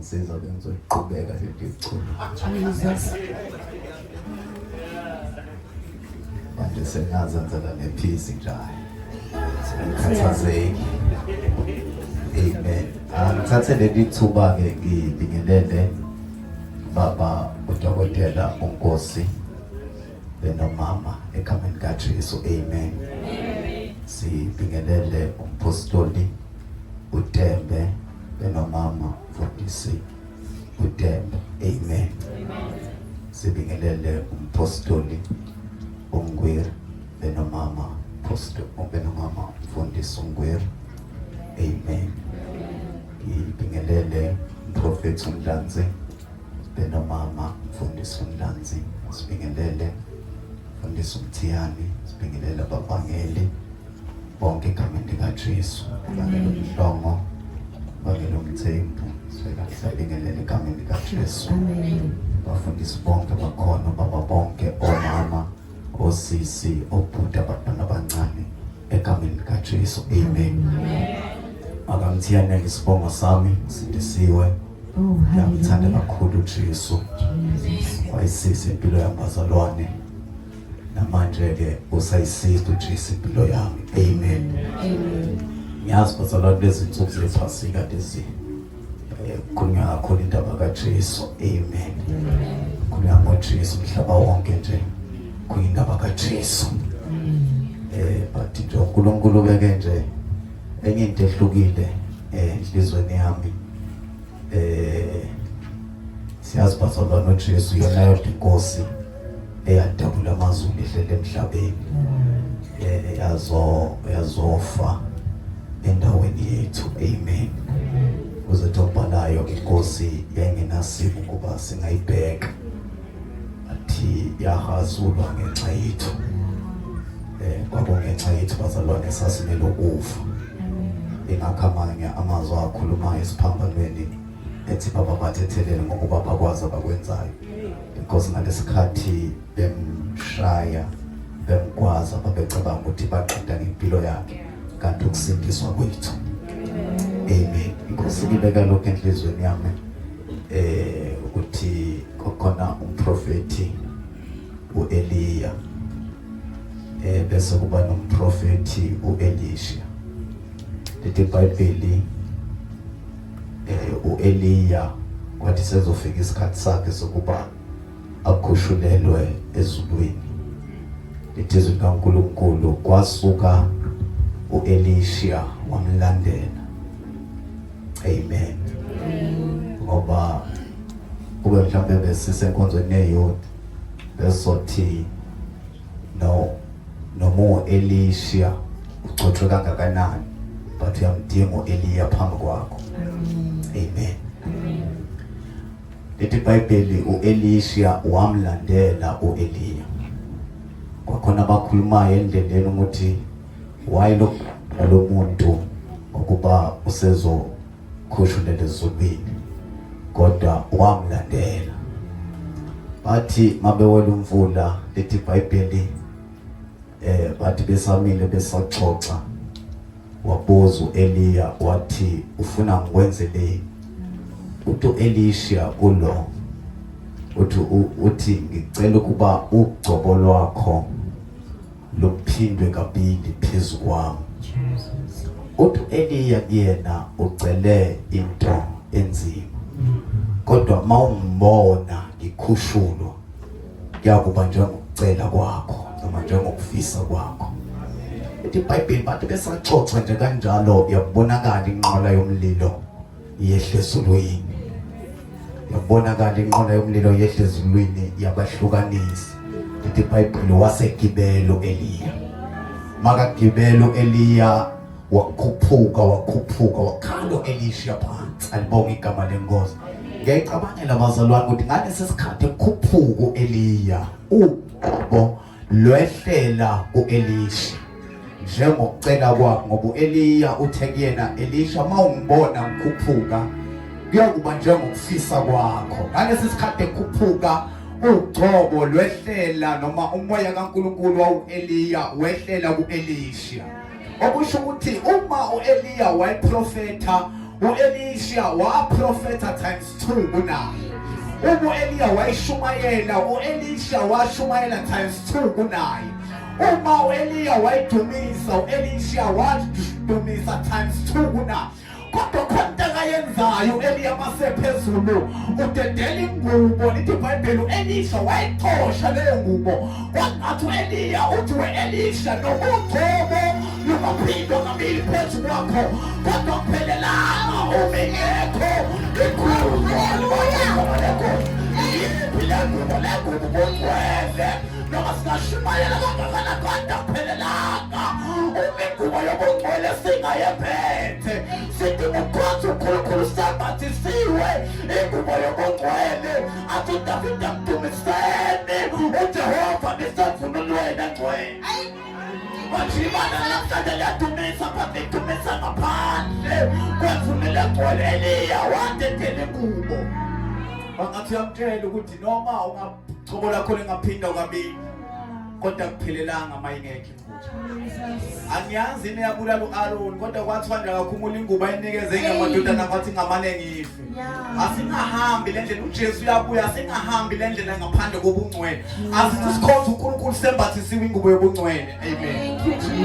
Bengisiza bengizoqhubeka leli culo. Jesus. Manje sengazenzela nephisi nje. Ngikhathazeki. Amen. Angithathe leli thuba ke ngibingelele baba udokotela uNkosi benomama egameni kaJesu. Amen. Sibingelele umpostoli uTembe benomama mfundisi uTembe. Amen. Sibingelele umpostoli uNgwir benomama pastor benomama mfundisi uNgwir. Amen. Ngibingelele umprofethi uMdlanzi benomama mfundisi uMdlanzi. Sibingelele mfundisi uMthiyane, sibingelele abavangeli bonke egameni likaJesu. Bangela umhlongo, bangela umthembu, sibingelele egameni likaJesu. Amen. Bafundisi bonke bakhona, baba bonke, omama, osisi, obhuti, abantwana abancane egameni likaJesu. Amen. Akamthiyane isibongo sami, sindisiwe. Oh, Ngiyamthanda hallelujah. kakhulu uJesu. Jesus. Wayisiza impilo yami bazalwane. Namanje ke usayisiza uJesu impilo yami. Amen. Amen. Ngiyazi bazalwane lezi nsuku zephasika lezi kukhulunywa kakhulu indaba kaJesu. Amen. Kukhulunywa ngoJesu umhlaba wonke nje. Kuyindaba kaJesu. But nje uNkulunkulu beke nje enye into ehlukile enhlizweni yami. Siyazi bazalwane uJesu yona yodwa inkosi eyadabula amazulu ihlele emhlabeni. Yazofa endaweni yethu. Amen. Kuze obhalayo inkosi yayingenasimo ukuba singayibheka, athi yahazulwa ngenxa yethu. Kwakungenxa yethu bazalwane sasimele ukufa. Ingakho amanye amazwi akhulumayo esiphambanweni ethi baba bathethelele ngokuba bakwazi abakwenzayo, because ngalesikhathi bemshaya bemgwaza babecabanga ukuthi baqeda ngempilo yakhe, kanti ukusindiswa kwethu. Amen. Inkosi ibeka lokho enhlizweni yami ukuthi kukhona umprofeti uEliya, bese kuba nomprofeti uElisha. Lithi iBhayibheli uEliya kwathi sezofika isikhathi sakhe sokuba akhushulelwe ezulwini, lithi izwi likaNkulunkulu kwasuka uElisha wamlandela. Amen. Ngoba kube mhlawumbe besisenkonzweni yeyouth besothi no noma uElisha ugcotshwe kangakanani, but uyamdinga uEliya phambi kwakho. Amen. Lithi iBhayibheli uElisha wamlandela uEliya. Kwakhona abakhulumayo endleleni ukuthi why lo muntu ngokuba usezokhushulelwa ezulwini, kodwa wamlandela. Bathi mabewela umfula, lithi iBhayibheli bathi besamile besaxoxa, wabuza uEliya wathi ufuna ngikwenzeleni? Uthi uElisha kulo uthi uthi ngicela ukuba ugcobo lwakho luphindwe kabili phezu kwami. Uthi uEliya kuyena ucele into enzima, kodwa mawungibona ngikhushulwa kuyakuba njengokucela kwakho noma njengokufisa kwakho. Ithi iBhayibheli bathi besaxoxa nje kanjalo yabonakala inqola yomlilo yehle ezulwini, yabonakala inqola yomlilo yehle ezulwini yabahlukanisa. Lithi iBhayibheli wasegibela uEliya, makagibela uEliya wakhuphuka wakhuphuka wakhala uElisha phansi. Alibonge igama lenkosi. Ngiyayicabangela bazalwane ukuthi ngalesi sikhathi kukhuphuka uEliya uqobo lwehlela kuElisha njengokucela kwakhe, ngoba uEliya uthe kuyena, Elisha, mawungibona ngikhuphuka kuyakuba njengokufisa kwakho. Ngalesi sikhathi ekhuphuka ugcobo lwehlela noma umoya kaNkulunkulu wawuEliya wehlela kuElisha, okusho ukuthi uma uEliya wayeprofetha uElisha waprofetha times 2 kunaye. Uma uEliya wayeshumayela, uElisha washumayela times 2 kunaye. Uma uEliya wayedumisa, uElisha wadumisa times 2 kunaye. Kodwa khona into akayenzayo uEliya masephezulu, udedela ingubo. Lithi iBhayibheli uElisha wayixosha leyo ngubo. Kwangathi uEliya uthi we-Elisha noma ugcobo lungaphindwa kabili phezu kwakho, kodwa kuphelelanga uma ingekho ingubo. Yiphi le ngubo? Le ngubo bugcwele noma singashumayela kangakanani, kodwa kuphelelanga uma ingubo yobungcwele singayephethe. Sidinga ukukhonza uNkulunkulu sembathisiwe ingubo yobungcwele. Athi uDavide, mdumiseni uJehova nisemvunulweni engcwele. Manje ibandla namhlanje liyadumisa, but lidumisa ngaphandle kwemvunulo engcwele. Eliya wadedela ingubo. Bangathi uyamtshela ukuthi noma ungagcobo lakho lingaphinda kabili, kodwa kuphelelanga uma ingekho ingubo. Angiyazi yini eyabulala u-Aaron, kodwa kwathiwa nje akakhumula ingubo ayinikeze ingamadodana, kwathi ngamane ngife. Asingahambi le ndlela, uJesu uyabuya. Asingahambi le ndlela ngaphandle kobungcwele. Asithi sikhonze uNkulunkulu sembathisiwe ingubo yobungcwele. Amen. Thank you, Jesus.